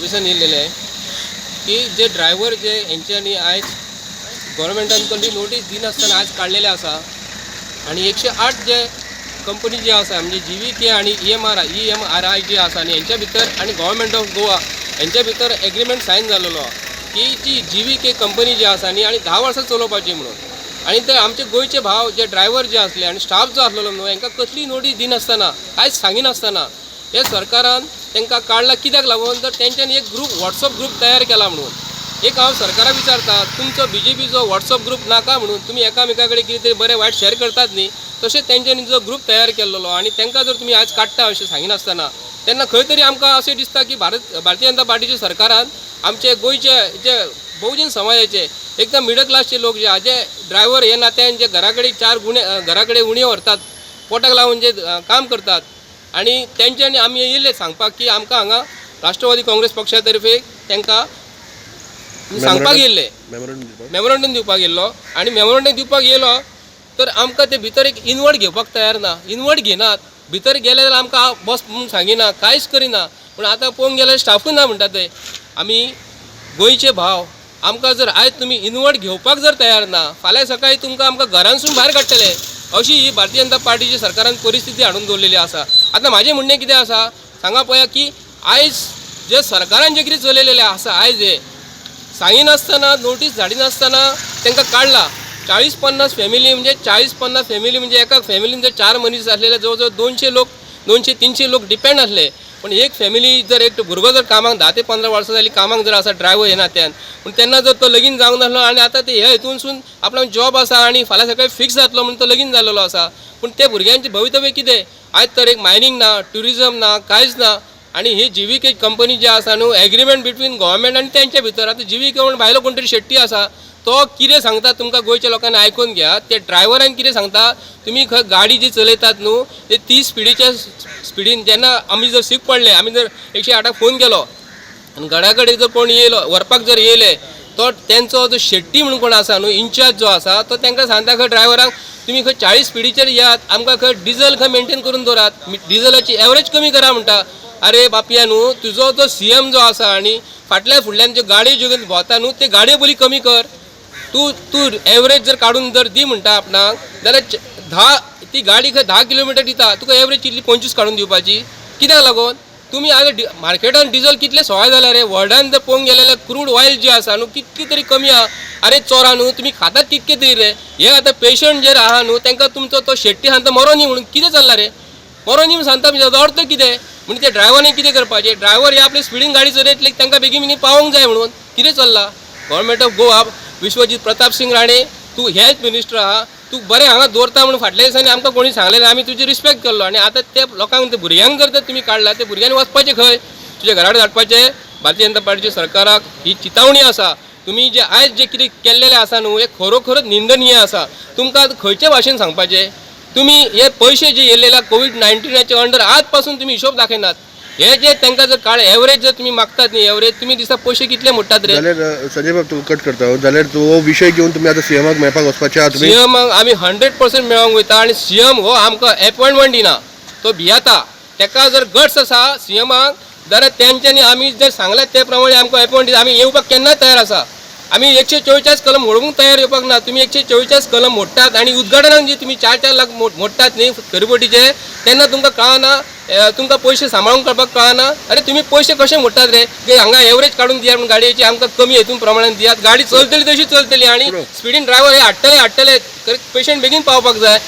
ऑफिसान येयल्लेले की जे ड्रायव्हर जे हेंच्यांनी आयज गोवोरमेंटान कसली नोटीस दिनासतना आयज काडलेले आसा आनी 108 जे कंपनी जे आसा, म्हणजे जीव्हीके आनी ईएमआरआय जे आसा आनी हेंच्या भितर आनी गव्हर्मेंट ऑफ गोवा हेंच्या भितर एग्रीमेंट सायन जाल्लेलो आहा की जी जीव्हीके कंपनी जी आसा न्ही आनी 10 वर्सां चलोवपाची म्हणून. आनी ते आमचे गोंयचे भाव जे ड्रायव्हर जे आसले आनी स्टाफ जो आसलेलो न्हू, हेंकां कसली नोटीस दिनासतना, कांयच सांगिनासतना हे सरकारान तांकां काडला. कित्याक लागून? तर तेंच्यांनी एक ग्रूप, वॉट्सअप ग्रूप तयार केला म्हणून. एक हांव सरकाराक विचारता, तुमचो बीजेपीचो वॉट्सअप ग्रूप नाका म्हणून तुमी एकामेका कडेन कितें तरी बरें वायट शेअर करतात न्ही, तशें तेंच्यांनी जो ग्रूप तयार केल्लो आनी तांकां जर तुमी आयज काडटा अशें सांगिनासतना, तेन्ना खंय तरी आमकां अशें दिसता की भारतीय जनता पार्टीच्या सरकारान आमचे गोंयचे जे बहुजन समाजाचे एकदम मिडल क्लासचे लोक जे आहा, जे ड्रायव्हर हे नात्यान जे घरा कडेन चार गुणे घरा कडेन उणे व्हरतात, पोटाक लावन जे काम करतात, आनी तेंच्यांनी आमी येयल्ले सांगपाक की आमकां हांगा राष्ट्रवादी काँग्रेस पक्षा तर्फे तांकां सांगपाक येयल्ले. मेमोरंडम दिवपाक. मेमोरंडम दिवपाक येयल्लो. आनी मेमोरंडम दिवपाक येयलो तर आमकां ते भितर एक इनवर्ड घेवपाक तयार ना, इनवर्ड घेनात. भितर गेले जाल्यार आमकां बस म्हणून सांगिना, कांयच करिना. पूण आतां पळोवंक गेल्यार स्टाफूय ना म्हणटा ते. आमी गोंयचे भाव, आमकां जर आयज तुमी इनवर्ड घेवपाक जर तयार ना, फाल्यां सकाळीं तुमकां आमकां घरांसून भायर काडटले, अशी ही भारतीय जनता पार्टीची सरकारान परिस्थिती हाडून दवरलेली आसा. आतां म्हाजें म्हणणें कितें आसा सांगा पळया की आयज जे सरकारान जें कितें चलयलेलें आसा, आयज हें सांगिनासतना, नोटीस धाडिनासतना तांकां काडला. 40-50 फॅमिली म्हणजे, 40-50 फॅमिली म्हणजे एका फॅमिलीन जर चार मनीस आसलेले, जवळ जवळ 200 लोक, 200-300 लोक डिपेंड आसले. पूण एक फॅमिली जर एक भुरगो जर कामाक 10 ते 15 वर्सां जाली कामाक जर आसा ड्रायव्हर हे नात्यान, पूण तेन्ना जर तो लगीन जावंक नासलो आनी आतां ते हे हितूनसून आपणाक जॉब आसा आनी फाल्यां सकाळी फिक्स जातलो म्हणून तो लगीन जाल्लो आसा. पूण ते भुरग्यांचें भवितव्य कितें? आयज तर एक मायनींग ना, ट्युरिजम ना, कांयच ना. आनी ही जीव्हीके कंपनी जी आसा न्हू, एग्रीमेंट बिटवीन गव्हर्मेंट आनी तेंच्या भितर. आतां जीव्हीके म्हणून भायलो कोण तरी शेट्टी आसा, तो कितें सांगता तुमकां गोंयच्या लोकांनी आयकून घेयात. ते ड्रायव्हरांक कितें सांगता, तुमी खंय गाडी जी चलयतात न्हू ते 30 स्पिडीच्या स्पिडीन. जेन्ना आमी जर सीक पडले, आमी जर 108क फोन केलो आनी घरा कडेन जर कोण येयलो व्हरपाक जर येयले, तो तेंचो जो शेट्टी म्हणून कोण आसा न्हू, इन्चार्ज जो आसा, तो तांकां सांगता खंय ड्रायव्हरांक, तुमी खंय 40 स्पिडीचेर येयात, आमकां खंय डिजल खंय मेंटेन करून दवरात, डिजलाची एवरेज कमी करा म्हणटा. अरे बापया न्हू, तुजो जो सीएम जो आसा आनी फाटल्या फुडल्यान ज्यो गाडयो ज्यो भोंवता न्हू, ते गाडयो पयलीं कमी कर. तूं तूं एवरेज जर काडून जर दी म्हणटा आपणाक जाल्यार 10 ती गाडी खंय 10 किलोमिटर दिता, तुका एवरेज कितली? 25 काडून दिवपाची कित्याक लागून? तुमी आतां मार्केटान डिजल कितले सवाय जाल्या रे. वर्ल्डान जर पळोवंक गेले जाल्यार क्रूड ऑयल जे आसा न्हू कितली तरी कमी आहा. अरे चोरा न्हू, तुमी खातात कितके तरी रे. हे आतां पेशंट जे आहा न्हू, तांकां तुमचो तो शेट्टी सांगता मरो न्ही म्हणून. कितें चल्लां रे? मरो न्ही म्हणून सांगता म्हणजे ताजो अर्थ कितें? म्हणजे ते ड्रायव्हरांनी कितें करपाचें? ड्रायव्हर हे आपले स्पिडीन गाडी चलयतले, तांकां बेगीन बेगीन पावोंक जाय म्हणून. कितें चल्लां? गव्हर्मेंट ऑफ गोवा, विश्वजीत प्रताप सिंग राणे, तूं हेल्थ मिनिस्टर आहा, तूं बरें हांगा दवरता म्हणून फाटल्या दिसांनी आमकां कोणी सांगलें, आमी तुजी रिस्पेक्ट केल्लो. आनी आतां ते लोकांक, ते भुरग्यांक जर तर तुमी काडला, ते भुरग्यांनी वचपाचें खंय? तुज्या घरा कडेन धाडपाचें? भारतीय जनता पार्टीच्या सरकाराक ही चितावणी आसा, तुमी जे आयज जे कितें केल्लेलें आसा न्हू, हें खरोखरच निंदनीय आसा. तुमकां खंयचे भाशेन सांगपाचें? तुमी हे पयशे जे येयलेले कोवीड 19चे अंडर, आज पासून तुमी हिशोब दाखयनात. हे जे तांकां जर काळ एवरेज जर तुमी मागतात न्ही, एवरेज तुमी दिसा पयशे कितले मोडटात रे? जाल्यार संजय बाब, तुका कट करता हांव. जाल्यार तूं हो विशय घेवन तुमी आतां सीएमाक मेळपाक वचपाचे आहा तुमी? सीएमाक आमी 100% मेळोंक वयता. आनी सीएम हो आमकां एपॉयंटमेंट दिना, तो भियेता. ताका जर गट्स आसा सीएमाक जाल्यार तेंच्यांनी आमी जर सांगलें ते प्रमाणे आमकां एपॉयंट आमी येवपाक केन्नाच तयार आसा. आमी 144 कलम मोडूंक तयार येवपाक ना. तुमी 144 कलम मोडटात आनी उद्घाटनाक जे तुमी 4-4 लाख मोडटात न्ही फेरीबोटीचे, तेन्ना तुमकां कळना? तुमकां पयशे सांबाळून काडपाक कळना? अरे, तुमी पयशे कशे मोडटात रे की हांगा एवरेज काडून दियात म्हणून गाडयेची, आमकां कमी हेतून प्रमाणान दियात, गाडी चलतली तशी चलतली. आनी स्पिडीन ड्रायव्हर हे हाडटले हाडटले, पेशंट बेगीन पावपाक जाय.